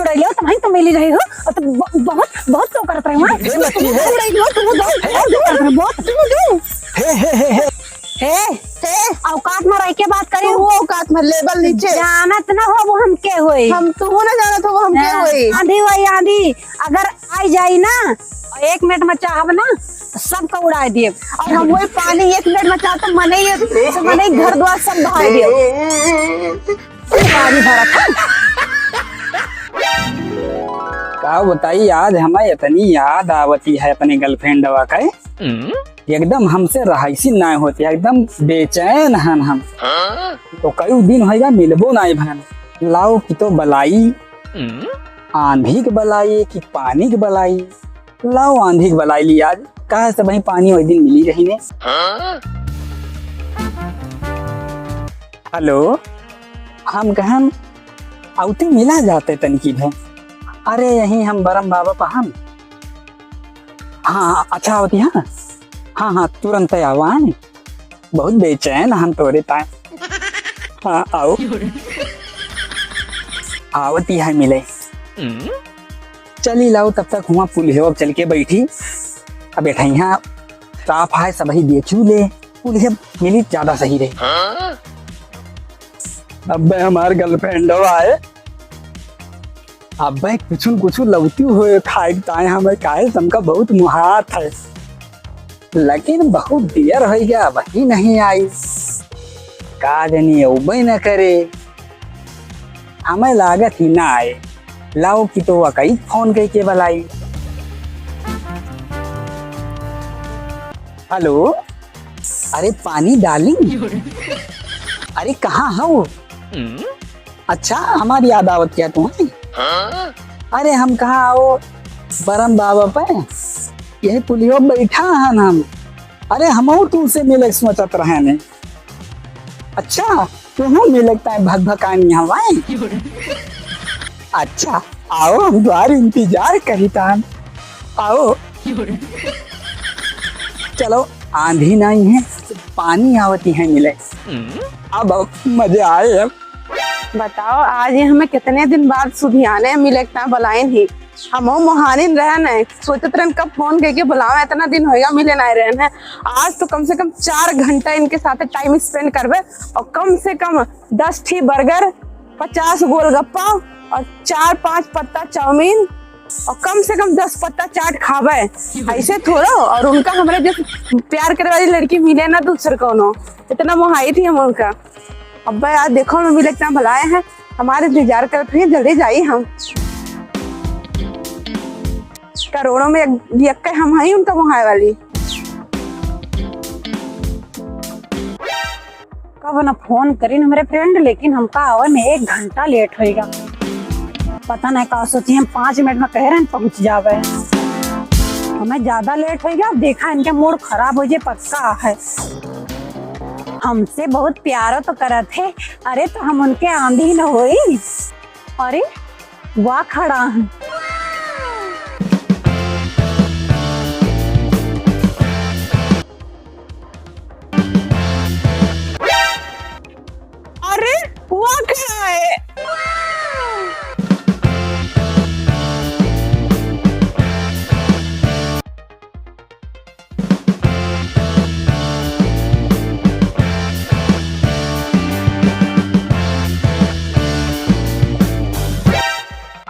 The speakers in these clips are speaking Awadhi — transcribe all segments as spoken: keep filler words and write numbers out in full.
उड़ैलियो, तब ही तो मिली रही हो। और तो ब-, बहुत, बहुत तो करत रहे हो, हाँ? हे मच्छी, हे। उड़ैलियो, तू दो, हे। बहुत, तू दो। हे, हे, हे, हे। हे, हे, औकात में रह के बात करी। तू औकात में, level नीचे। जानत ना हो वो हम के होई। हम तू ना जानत हो वो हम के हाँ, होई। आंधी होई, आंधी। अगर आई जाई ना, एक मिनट में चाहब ना, सबका उड़ाए देब। और हम वही पानी एक मिनट में चाहब तो मने ये, मने घर द्वार सब बहाए देब। पानी भरत है। का बताई, आज हमें इतनी याद आवती है अपने girlfriendवा के। एकदम हमसे रहाइशी ना होती है, एकदम बेचैन हन हम। तो कई दिन होइगा मिलबो ना भन। लाओ कि तो बलाई, आंधी के बलाई कि पानी के बलाई। लाओ आंधी के बलाई ली आज, काहे से वही पानी वही दिन मिली रही ने। हेलो, हम कहन अउती मिला जाते तनिकी भे। अरे यही हम बरम बाबा पहन। हाँ, अच्छा आवती, हाँ। हाँ, हाँ, तुरंत आवा, हैं? बहुत बेचैन हन तोरे ताए। हाँ, आओ। आवती है मिले। चली लाओ, तब तक हुआ पुलियो अब चल के बैठी। अब बैठा यहाँ साफ है, सब ही देखी ले। पुलियो मिली ज्यादा सही रही। अबे हमार girlfriendवा आए। अबे कुछुन कुछुन लौती हुए खाए ताए हमें काहे से हमका बहुत मुहात है। लेकिन बहुत देर होइ गया, वही नहीं आई। का जानी अउबे न करे। हमें लागत ही ना आए। लाओ कि तो वकई फोन कई के बलाई। हेलो, अरे पानी डार्लिंग, अरे कहाँ हो? अच्छा, हमारी याद आवत क्या तुम्हें? अरे हम कहाँ आओ बरम बाबा पे, यही पुलियो बैठा हन हम। अरे हमहू तुमसे मिले सोचत रहे ने। अच्छा, तुहू मिले ताए भकभकानी हवाए। अच्छा, आओ हम द्वार इंतजार करी तान। आओ। चलो, आंधी नहीं है, पानी आवती है मिले। अब, अब मजे आए अब। बताओ, आज ये हमें कितने दिन बाद सुधियाने मिले इतना बलाइन ही। हमहू मोहानिन रहन है, सोचत रहन कब फोन करके बुलावे, इतना दिन होएगा मिले ना रहन है। आज तो कम से कम चार घंटा इनके साथ time spend करबे और कम से कम दस ठी burger, पचास गोलगप्पा और चार पांच पत्ता चाउमीन और कम से कम दस पत्ता चाट खाबे। ऐसे थोड़ो, और उनका हमरे जैसे प्यार करे वाली लड़की मिले ना दूसर कौनो, इतना मोहाई थी हम उनका। अब्बा यार देखो, मम्मी लोग इतना भलाए हैं, हमारे इंतजार करत रही, जल्दी जाई हम। करोड़ों में एक, यक्के हम हई उनका मोहाए वाली। कब ना फोन करीन हमरे friend, लेकिन हमका आवे में एक घंटा late होइगा। पता नहीं का सोची, हम पाँच मिनट में कह रहे हैं पहुँच जावे। हमें ज्यादा late होइगा, अब देखा इनके mood खराब होइ जाए पक्का है। हमसे बहुत प्यारो तो करत है, अरे तो हम उनके आंधी न होई। अरे वाह खड़ा है। अरे वाह खड़ा है।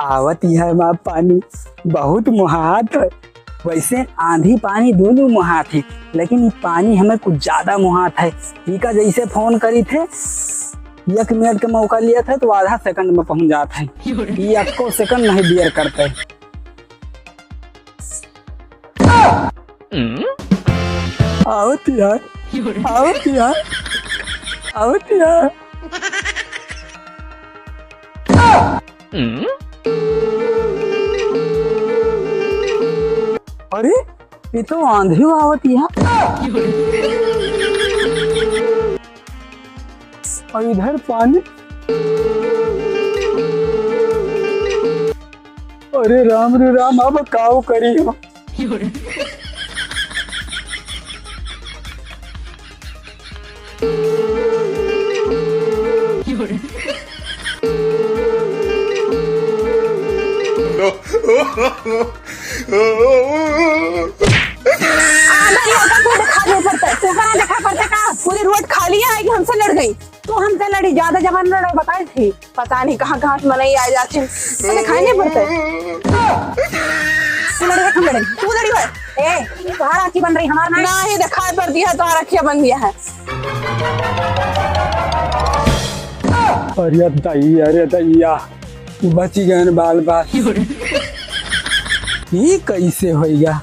आवत यह माँ पानी बहुत मुहात है। वैसे आंधी पानी दोनों मुहात है, लेकिन ई पानी हमें कुछ ज्यादा मुहात है। इका जैसे फोन करी थे, एक मिनट का मौका लिया था तो आधा सेकंड में पहुंच जात है। ये अक्को सेकंड नहीं बियर करते। आवत यार, आवत यार, आवत यार। अरे, ये तो आंधी आवत यार। और इधर पानी। अरे राम रे राम, अब काव करी हम? आधा लड़का को देखा नहीं पड़ता है, तू कहाँ देखा पड़ता का? पूरी रोड खाली है कि हमसे लड़ गई? तू हमसे लड़ी, ज्यादा जबान लड़ो, बताई थी। पता नहीं कहाँ कहाँ से मनई आ जाते हैं, तो दिखाई नहीं पड़ता है। तू लड़ी है, हम लड़ी, तू लड़ी है। ए, ये तोहार आँखी बन रही, हमार ना। ना, ये दिखाई पड़ दिया है, तोहार आँखियाँ बन दिया है। अरे दैया, अरे दैया, बची गए बाल बाल। ये कैसे होइगा?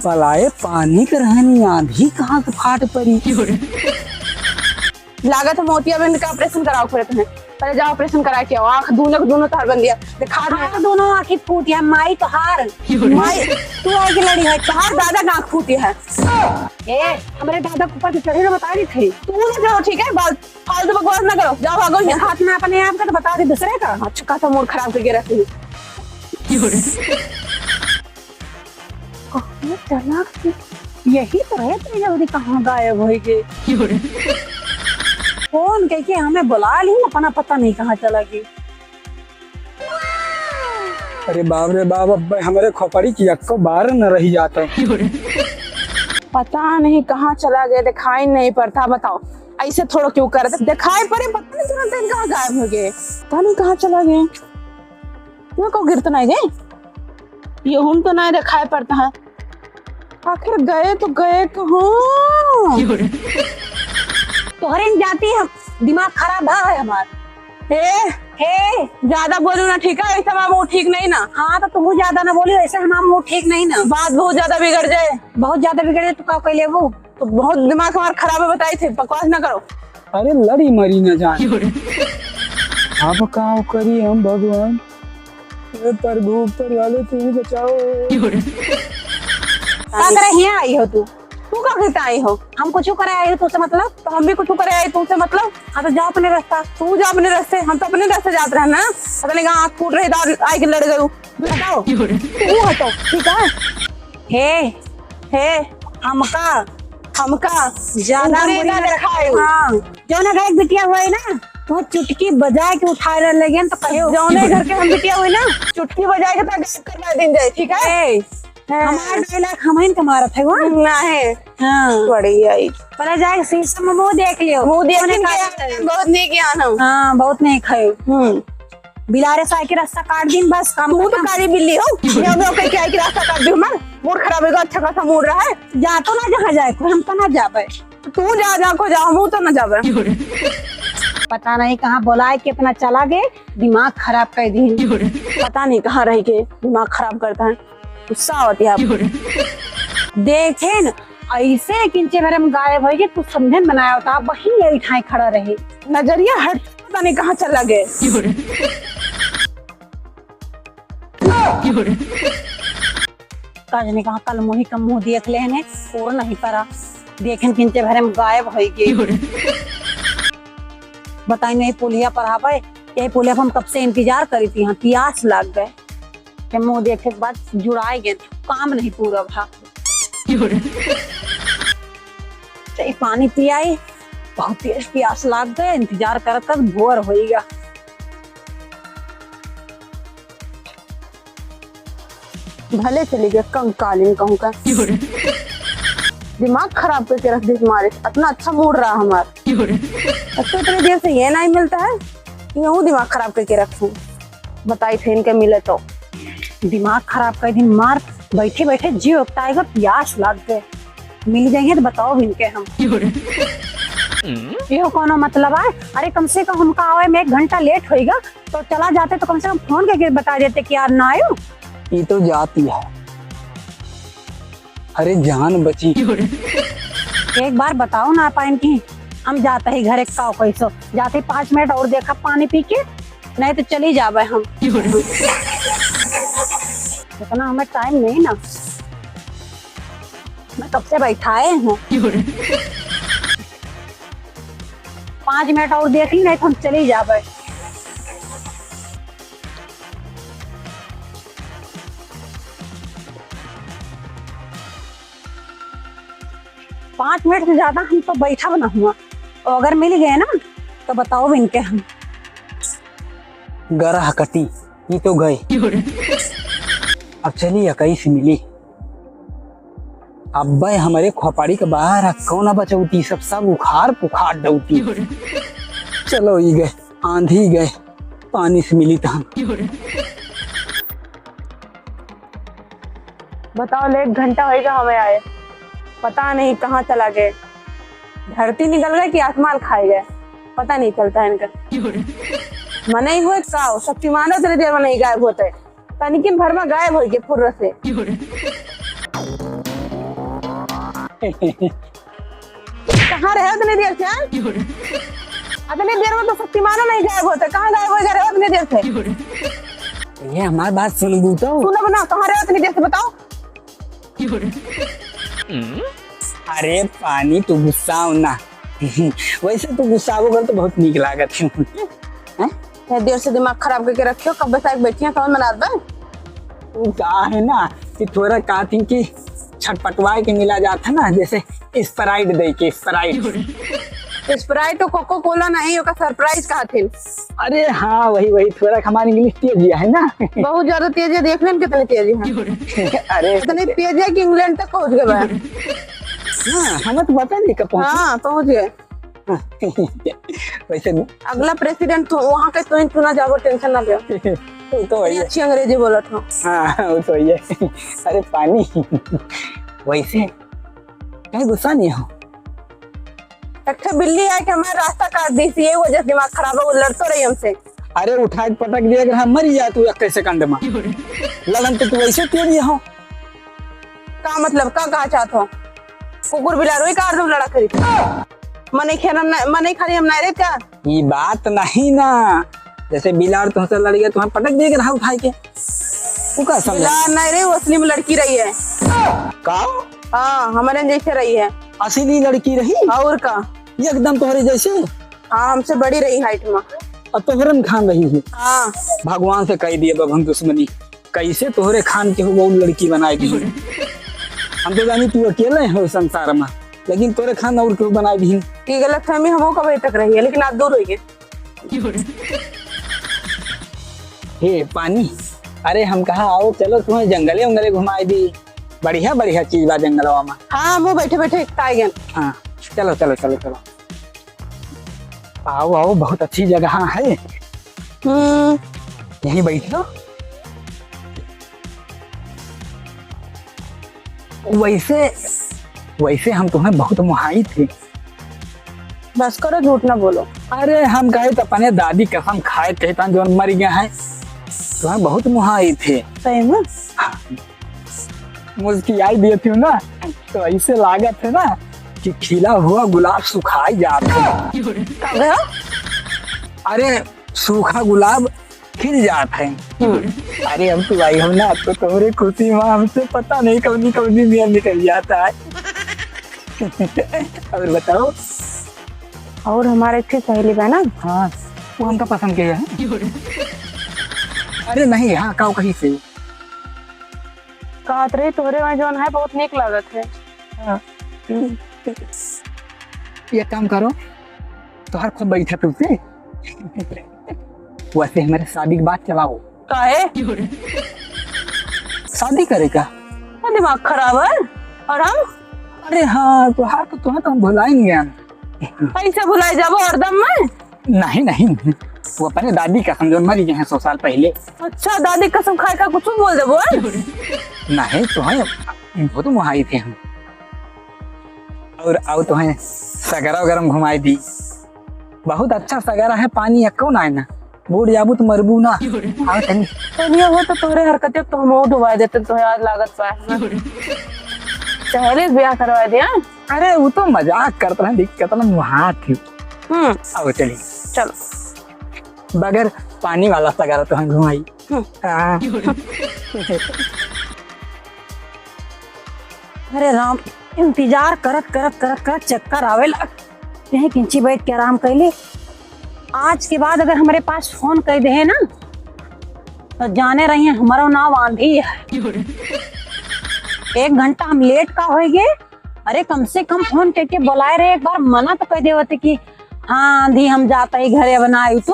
बलाए पानी के रहनी, आँधी कहाँ के फाट पड़ी। लागत है मोतियाबिंद का ऑपरेशन कराओ खुरत में। पहले जाओ ऑपरेशन करा के आओ, आँख दूनों के दूनों तोहार बन दिया। दिखा दे। आँख दूनों आँखी फूटी है, माई तोहार। माई, तू आए की लड़ी है, तोहार दादा का आँख फूटी है। ए, हमरे दादा के ऊपर से चढ़े ना बता रही थी। तू ना जाओ, ठीक है? बात फालतू बकवास ना करो, जाओ भागो यहाँ। हाथ में अपने आप का तो बता दे दूसरे का। अच्छा, का तो मूड खराब करके रखती है। कहाँ चला गए? यही तो है, इतनी जल्दी कहाँ गायब हो गए? फोन करके हमें बुला ली, अपना पता नहीं कहाँ चला गई। अरे बाप रे बाप, अब हमरे खोपड़ी की अक्को बार न रही जाता। पता नहीं कहाँ चला गए, दिखाई नहीं पड़ता। बताओ, ऐसे थोड़ा क्यों करत? दिखाई पड़े, पता नहीं तुरंत दिन कहाँ गायब हो गए, पता नहीं कहाँ चला गए। वो को गिरत नहीं गए, ये हुन तो नहीं दिखाई पड़ता है। आखिर गए तो गए कहाँ? तोहरे न जाती हम, दिमाग खराब है हमार। हे, हे, ज्यादा बोलू ना, ठीक है? ऐसे हमारा मूड ठीक नहीं ना। हाँ, तो तू ज्यादा ना बोली, ऐसे हमारा मूड ठीक नहीं ना। बात बहुत ज्यादा बिगड़ जाए। बहुत ज्यादा बिगड़ जाए तो का कर लेबू? तो बहुत दिमाग हमारा खराब है, बताई थे, बकवास ना करो। अरे लड़ी मरी न जान। अब का करी हम भगवान? हे प्रभु, ऊपर वाले तू ही बचाओ। का करे हियाँ आई हो तू? तू का करते आई हो? हम कुछ करे आई हो तुमसे मतलब? तो हम भी कुछ करे आई तुमसे मतलब? हाँ तो जाओ अपने रास्ता। तू जा अपने रास्ते, हम तो अपने रास्ते जात रहे ना। पता नहीं कहाँ आँख फूट रही तो आई के लड़ गई। हटाओ। तू हटो, ठीक है? हे, हे, हमका, हमका ज्यादा उंगली ना दिखाए। हाँ, जौने घर के बिटिया हुई ना, तू चुटकी बजाए के उठाए रह लेगेन तो कहे हो। जौने घर के हम बिटिया हुई ना, चुटकी बजाए के तो गायब करवा दिन जाए, ठीक है? ए, हाँ। हमार dialogue हमहिन के मारत है वो। ना है। हाँ। बड़ी आई। पहले जाए शीशे में मुँह देख लियो। मुँह देख कौने के का आना, बहुत नीक आना। हाँ, बहुत नीक है। हम्म। बिलारे से आके रास्ता काट दिन बस, काम तू तो खत्म। काली बिल्ली हो, ये हम लोग के क्या की रास्ता काट दी हमार? मूड खराब होगा, अच्छा खासा मूड रहा है। जा तो ना जहाँ जाए, कोई हम तो ना जाबे। तू जा, जा को जा, हम तो ना जाबे। पता नहीं कहाँ बोलाए के अपना चला गए, दिमाग खराब कर दी। पता नहीं कहाँ रह के दिमाग खराब करता है, गुस्सा होती है। देखे न, ऐसे एक इंचे भर में गायब हो गए, कुछ समझन बनाया होता, वहीं यही ठाई खड़ा रहे। नजरिया हट, पता नहीं कहाँ चला गए। का जाने कहाँ कल मोही का मुँह देख लेने, और नहीं परा, देखेन किंचे भरे में गायब होई गई। बताई नहीं पुलिया पर आवे, यही पुलिया पर हम कब से इंतजार करी थी, हाँ, पियास लाग गए। के मुँह देखे के बाद जुड़ाए गए, काम नहीं पूरा भा। तो ये पानी पियाई, बहुत तेज पियास लाग गए, इंतजार करत करत भोर होइगा। भले चली गए कंकालिन कहूँ का। दिमाग खराब करके रख दी तुम्हारे, इतना अच्छा मूड रहा हमार। अब तो इतनी देर से ये नहीं मिलता है, यूँ दिमाग खराब करके रखूँ। बताई थे इनके मिले तो। दिमाग खराब कर दिन मार, बैठे बैठे जी उकताएगा, प्यास लाग गए। मिल जाइए तो बताओ इनके हम। यो कोनो मतलब है? अरे कम से कम हमका आवे में एक घंटा लेट होइगा, तो चला जाते तो कम से कम फोन करके बता देते कि यार ना आयो। ये तो जाती है। अरे जान बची। एक बार बताओ ना पाइन की हम जाते ही घरे का कैसो, जाते ही पाँच मिनट और देखा पानी पी के, नहीं तो चली जाबे हम। इतना हमें टाइम नहीं ना, मैं कब से बैठाए हैं। पाँच मिनट और देख ली, नहीं तो हम चली जाबे। पाँच मिनट से ज्यादा हम तो बैठब ना हुआ, और अगर मिल गए ना तो बताओ इनके हम। गरह कटी, ई तो गए। अब चली अकई से मिली। अब्बे हमरे खोपड़ी के बाहर आ कौन बचौती, सब सब उखाड़ पुखाड़ डौती। चलो ई गए, आंधी गए, पानी से मिली तहन। बताओ ले, एक घंटा होइगा हमें आए, पता नहीं कहाँ चला गए। धरती निकल गए कि आसमान खाए गए, पता नहीं चलता है इनका। मनई हुए का, शक्तिमानो इतनी देर में नहीं गायब होते। तनिकिन भर में गायब होइगे फुर्र से। कहाँ रहे उतनी देर से, हाँ? उतनी देर में तो शक्तिमानो नहीं गायब होते, कहाँ गायब होइगे रहे उतनी देर से? ये हमार बात सुनबू तो? सुनब ना, कहाँ रहे उतनी देर से बताओ? अरे पानी, तू गुस्साओ ना। वैसे तू गुस्साबो कर तो बहुत नीक लागत है। हैं? इतना देर से दिमाग खराब करके रखियो, कब बैठा के बैठी हैं, समझ में ना आता है? वो का है ना कि थोड़ा कहती कि छटपटवाए के मिला जाता है ना, जैसे Sprite दे के, Sprite। Sprite तो Coca Cola नहीं, ओका surprise कहत है। अरे हाँ, वही, वही, थोड़ा हमारी English तेज है ना। बहुत ज्यादा तेज है, देख लेन कितने तेज है। अरे। इतने तेज है कि इंग्लैंड तक पहुंच गए बा। हाँ, हमें तो पता नहीं कब पहुंचे। हाँ, पहुंच गए। वैसे अगला president तो वहाँ के तो ही चुना जाबो, tension ना लो। वो तो वही है। अच्छी अंग्रेजी बोलत हो। हाँ, वो तो वही है। अरे पानी, वैसे कहीं गुस्सा नहीं हो? एक ठे बिल्ली आके हमारा रास्ता काट दी थी, यही वजह से दिमाग खराब है, वो लड़तो रही हमसे। अरे उठा के पटक दिया, अगर हम मरी जाए तू एक second में। लड़न तो तू ऐसे क्यों नहीं हो? का मतलब, का कहा चाहत हो? कुकुर बिलार वही कार तुम लड़ा करी। मने खेल हम ना, मने खाली हम ना रे का? ये बात नहीं ना, जैसे बिलार तुमसे लड़ गया, तुम्हें पटक दिया कि रहा उठाए के, तू का समझा? बिलार नहीं रे, वो असली में लड़की रही है। का? हाँ, हमारे जैसे रही है। असली लड़की रही? और का? एकदम तोहरे जैसे? हाँ, हमसे बड़ी रही height में। और तोहरन खान रही है? हाँ। भगवान से कह दिए बब हम दुश्मनी, कैसे तोहरे खान के हो वो लड़की बनाए दी। हम तो जानी तू अकेले हो संसार में, लेकिन तोहरे खान और क्यों बनाए दी? ये गलतफहमी हमो कब तक रही है, लेकिन आज दूर हो गए। हे पानी, अरे हम कहा आओ, चलो तुम्हें जंगले उंगले घुमाए दी, बढ़िया बढ़िया चीज बा जंगलवा में। हाँ, हम बैठे बैठे ताई गन। हाँ, चलो चलो चलो चलो, आओ आओ, बहुत अच्छी जगह है। हम्म। यहीं बैठ लो। वैसे, वैसे हम तुम्हें बहुत मुहाई थे। बस करो, झूठ ना बोलो। अरे हम कहे तो अपने दादी कसम खाए कहता जो मर गया है, तुम्हें बहुत मुहाई थे। सही में? हाँ। मुस्कियाई दिए थे ना, तो ऐसे लागत है ना कि खिला हुआ गुलाब सुखाई जात है। का भया? अरे सूखा गुलाब खिल जात है। हम्म। अरे हम तो आई हो ना, तो तोहरे खुशी में हमसे पता नहीं कौनी कौनी नियर निकल जाता है। और बताओ। और हमारे एक ठे सहेली बा ना। हाँ, वो हमका पसंद किया है। अरे नहीं, हाँ, काऊ कहीं से। कहत रही तोहरे वहाँ जौन है बहुत नीक लागत है। हाँ। एक काम करो, तोहर खुद बैठे तुमसे। वैसे हमारे शादी की बात चलाओ। काहे? शादी करे का? तो दिमाग खराब है। और हम? अरे हाँ, तोहार तो, तोहार तो हम भुलाएंगे हम। कैसे भुलाए जाबो हरदम में? नहीं, नहीं, वो अपने दादी कसम जो मरी गए हैं सौ साल पहले। अच्छा, दादी कसम खाए का कुछ बोल देबो, हैं? नहीं, तो है, बहुत मुहाई थे हम। और आओ तो है, सगरा वगैरह में घुमाई दी। बहुत अच्छा सगरा है, पानी एक्को ना है ना। बूड़ जाबू तो मरबू ना। आओ तनी। तो नहीं हो तो तोरे हरकते तो हम डुबा देते, तो आज लागत पा है ना। पहले ब्याह करवा दिया। अरे, वो तो मजाक करत रहे, देख कितना मुहात ही। हम्म। आओ, चली। चलो। बगैर पानी वाला सगरा तो हम घुमाई। हम्म। हाँ। अरे राम, इंतजार करत, करत, करत, करत चक्कर आवे लग। यहीं किंची बैठ के आराम कर ले। आज के बाद अगर हमरे पास फोन कर दे ना, तो जाने रही है, हमारा नाम आंधी है। एक घंटा हम लेट का होइगे, अरे, कम से कम फोन करके बुलाए रहे, एक बार मना तो कर देवते कि हाँ, आंधी, हम जाता ही घरे, अब ना आई तू।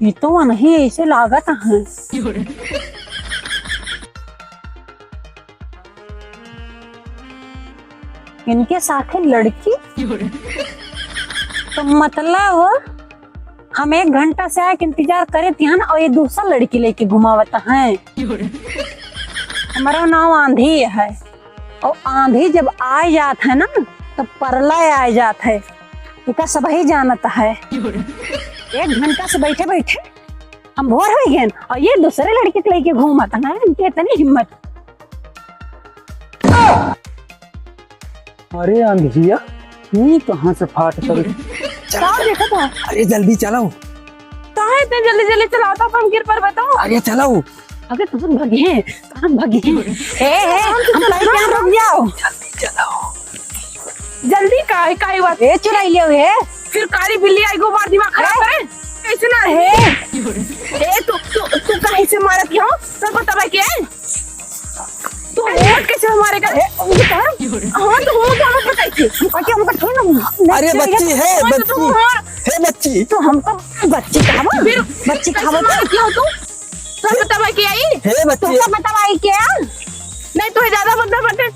ई तो नहीं ऐसे लागत है। इनके साथे लड़की? तो मतलब हम एक घंटा से आके इंतजार करे थियन और ये दूसरा लड़की लेके घुमावत हैं। हमारा नाम आंधी है और आंधी जब आ जात है ना तो परलय आ जात है, एका सबही जानत है। एक घंटा से बैठे बैठे हम बोर हो गए और ये दूसरे लड़की के लेके घूमत हैं, इनके इतनी हिम्मत। अरे अंधिया, ई कहाँ से फाट पड़ी? का देखत हो? अरे जल्दी चलाओ। काहे इतने जल्दी जल्दी चलावत हो? हम गिर परबे तो। अरे चलाओ। अबे तुम भगिए, कहाँ भगिए? ए, ए, हम कहीं क्या रुक जाओ। जल्दी चलाओ। जल्दी का है, का है बात? ए, चुराई लियो ए। फिर काली बिल्ली आई, गो मार दिमाग खराब करे। कैसे ना है? ए, तू, तू, तू काहे से मारत हो? सब बतावे के है? तू अरे, कैसे हमारे का? ए, उनके घर? हाँ, तो वो तो हमें पता ही थी। ओके, हमको छोड़ ना। अरे बच्ची है, हाँ, तो बच्ची। तू हमार हे बच्ची। तो हमको बच्ची कहावो? फिर बच्ची कहावो तो? मारती हो तू? तो बतावे के आई? हे बच्ची। तो बतावे के? नहीं तो ज्यादा मतलब बटे।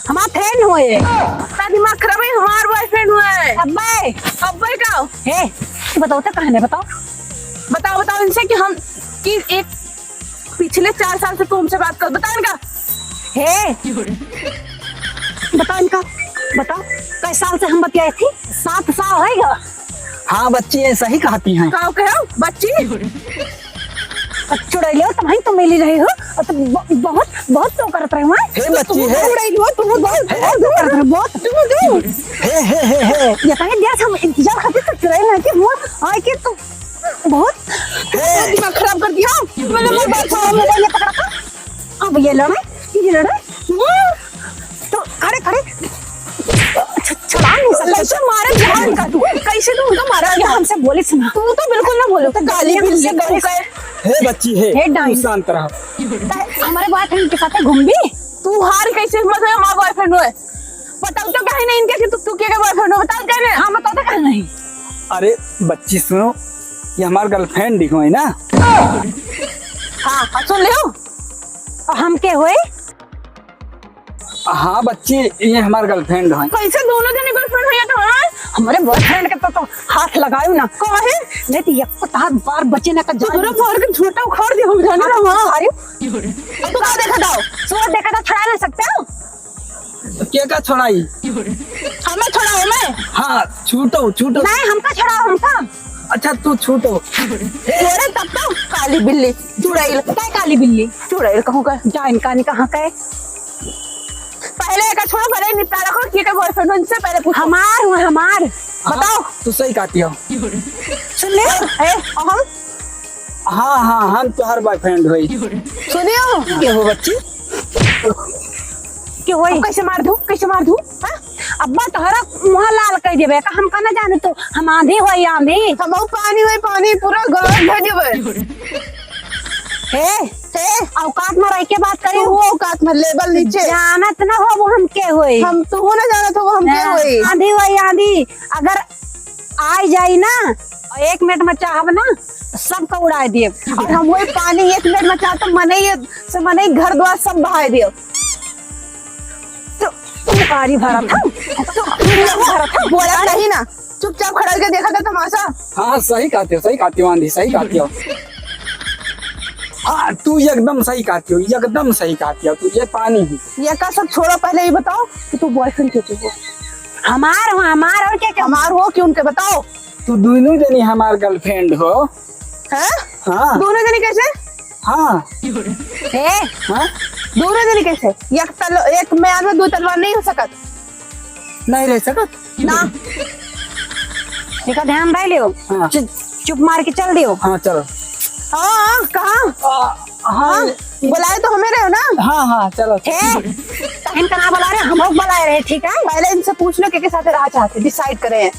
हमार friend होए। का दिमाग खराब है, हमार boyfriend होए। अब्बे। अब्बे का? हे, तू बताओ तो कहानी बताओ। बताओ, बताओ इनसे कि हम, कि एक पिछले चार साल से तू हमसे बात कर, बता इनका। हे, बता इनका, बता, कई साल से हम बतियाए थी? सात साल होइगा। हाँ बच्ची, ये सही कहती हैं। का कहो बच्ची? चुड़ैलियो तो भाई तुम मिली रही हो, और तुम ब-, बहुत, बहुत तो करत रहे हो, हाँ? हे बच्ची, तुम हे। चुड़ैलियो, तुम बहुत, बहुत तो करत रहे हो, बहुत। तुम दो। हे, हे, हे, हे। ये कहे दिया हम इंतजार खातिर तो चुड़ैल ना कि वो आए कि तुम बहुत हे। दिमाग खराब कर दिया। मैंने मैं बात सुना, मोबाइल में पकड़ा था। अब ये लड़े, ये लड़े। तो खड़े, खड़े। छ-, छड़ा नहीं सकता। कैसे मारे जान का तू? कैसे तू उनका मारा? ये हमसे बोली सुना। तू तो बिल्कुल ना बोलो। तो गाली भी हमसे से बोली कहूँ सुना। हे बच्ची, हे, हे तू डाइन। शांत रहा। तो हमारे बात है, इनके साथ घूम भी। तू हार कैसे हिम्मत है हमारा boyfriend होए? बताओ तो कहीं नहीं इनके कि तू, तू के का boyfriend हो? बताओ क्या नहीं? हाँ, बताओ तो कहीं नहीं। अरे बच्ची सुनो, ये हमार girlfriend ही होए ना। हाँ, हाँ, सुन लियो। और हम के होए? हाँ बच्ची, ये हमार girlfriend है। कैसे दोनों जने girlfriend हो या तो, हाँ? हमारे boyfriend के तो, तो हाथ लगायो ना। काहे? नहीं तो एक तो हाथ बार बचे ना का जान। तोहरा मार के झोटा उखाड़ दे हम जाने ना, हाँ। अरे, तू का देखा था? सूरज देखा था, छुड़ा ना सकते हो? के का छोड़ाई? हमें छोड़ाओ, मैं। हाँ, छूटो, छूटो। नहीं, हमका छोड़ाओ, हमका। अच्छा, तू छूटो। अरे, तब तो काली बिल्ली, चुड़ैल। क्या काली बिल्ली? चुड़ैल कहूँ का? जा, इनका नहीं कहाँ का है? पहले एका छोड़ो, पहले निपटा रखो, के का boyfriend हो, इनसे पहले पूछो। हमार हुआ, हमार। हाँ, बताओ। तू सही कहती हो। सुन ले, ए, और हम? हाँ, हाँ, हम तोहर boyfriend होई। सुनियो। के हो बच्ची? के होई? अब कैसे मार दूँ? कैसे मार दूँ? हाँ? अब्बा तोहरा मुँह लाल कर देबे का? हम का ना जाने तो, हम आंधी होई आंधी। हम पानी होई पानी, पूरा गरम कर देबे। हे, हे, औकात में रह के बात करी। तू औकात में, level नीचे। जानत ना हो वो हम के होई। हम तू ना जानत हो वो हम के हाँ, होई। आंधी होई आंधी, अगर आइ जाई ना, और एक मिनट में चाहब ना, सबका उड़ाइ देब। और हम वही पानी एक मिनट में चाहब तो मनई से मनई घर द्वार सब बहाइ देब। तो तू कारी भरत हौ, तू कारी भरत हौ। बोला नहीं ना, चुपचाप खड़ा होके देखा था तमाशा। हाँ, सही कहते हो, सही कहते हो आंधी, सही कहते हो। हाँ, तू एकदम सही कहती हो, एकदम सही कहती हो तू। ये पानी ही। ये का सब छोड़ो, पहले ये बताओ कि तू boyfriend के हो? हमार हो, हमार हो, क्या, क्या? हमार हो कि उनके, बताओ। तू दोनों जनी हमार girlfriend हो। हैं? हाँ। दोनों जनी कैसे? हाँ। ए? हाँ? दोनों जनी कैसे? एक तल-, एक म्यान में दो तलवार नहीं हो सकत। नहीं रह सकत? ना। एका ध्यान रह लियो। हाँ। चु-, चुप मार के चल दियो। हाँ, चलो। हाँ, हाँ, कहाँ? आ, हाँ, हाँ। बुलाए तो हमें रहे हो ना? हाँ, हाँ, चलो। हे, तहन कहाँ बुला रहे? हम लोग बुलाए रहे, ठीक है? पहले इनसे पूछ लो, के के साथ रहा चाहते, decide करें।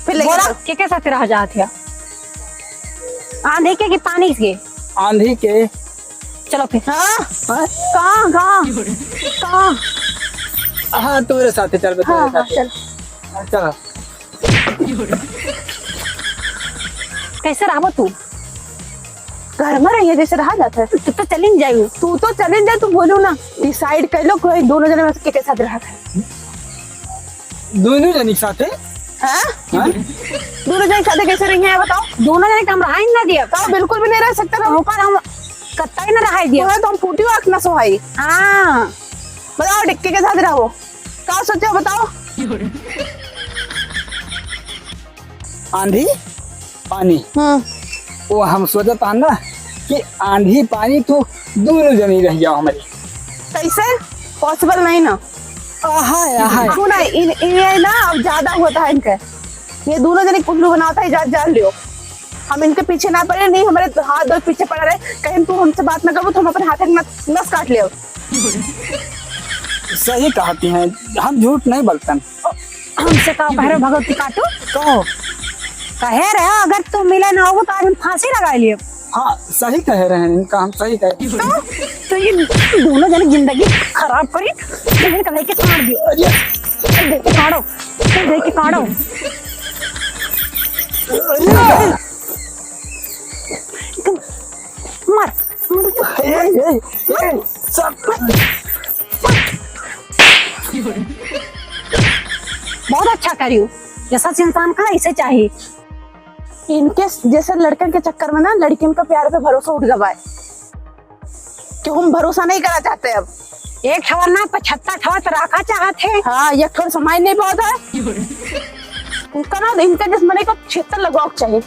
फिर लेके बोला, चलो। के के साथ रहा चाहते हैं? आंधी के कि पानी के? आंधी के। चलो फिर। हाँ? हाँ? कहाँ, कहाँ? कहाँ? हाँ, तोरे साथे चलबे, तोरे हाँ, हाँ, साथे। चल। हाँ, चलो। कैसे रहबो तू? घर में रहिए जैसे रहा जाता है। तू तो चलिन जायू। तू तो चलिन जाए, तू बोलू ना। Decide कर लो कोई दोनों जने में से के, के साथ रहा था। दोनों जने के साथ है? हाँ? हाँ? दोनों जने के साथ कैसे रही है बताओ? दोनों जने के हम रहा ही ना दिया। तो बिल्कुल भी नहीं रह सकता ना। ऊपर हम कत्ता ही ना रहा दिया। तो हम फूटी आँख ना सोहाई। हाँ। बताओ डिक्की के साथ रहो। का सोचो बताओ? आंधी पानी। हम्म। वो हम सोचत हन ना कि आंधी पानी तू दोनों जनी रह जाओ हमारी। कैसे? Possible नहीं ना। आहाय, आहाय। सुना, इन, इन, ये ना अब ज्यादा होता है इनका। ये दोनों जने उल्लू बनाता है, जा, जान लियो। हम इनके पीछे ना पड़े, नहीं हमारे हाथ दो पीछे पड़ा रहे। कहीं तू हमसे बात ना करो तो हम अपने हाथ में नस काट लियो। सही कहती हैं, हम झूठ नहीं बोलतन। हमसे का कह रहे हो भगवती काटू? कहो। कहे रहे हो, अगर तू मिले ना हो तो आज हम फांसी लगा लिए। हाँ, सही कह रहे हैं, इनका हम सही कह रहे हैं। तो, तो ये दोनों जने जिंदगी खराब करी, इन्हें कहे के काट दियो। अरे। देख के काटो, देख के काटो। अरे। मार। ए, ए, ए, सब। बहुत अच्छा करियो, ये सच इंसान का ऐसे चाहिए। इनके जैसे लड़कन के चक्कर में ना लड़कियन का प्यार पे भरोसा उठ गवा है, कि हम भरोसा नहीं करना चाहते अब। एक ठवर ना, पचहत्तर ठवर तो रखा चाहत है। हाँ, एक ठवर समाज नहीं बहुत है। उनका ना, इनका जिस मने को छिहत्तर लगवाओ चाहिए।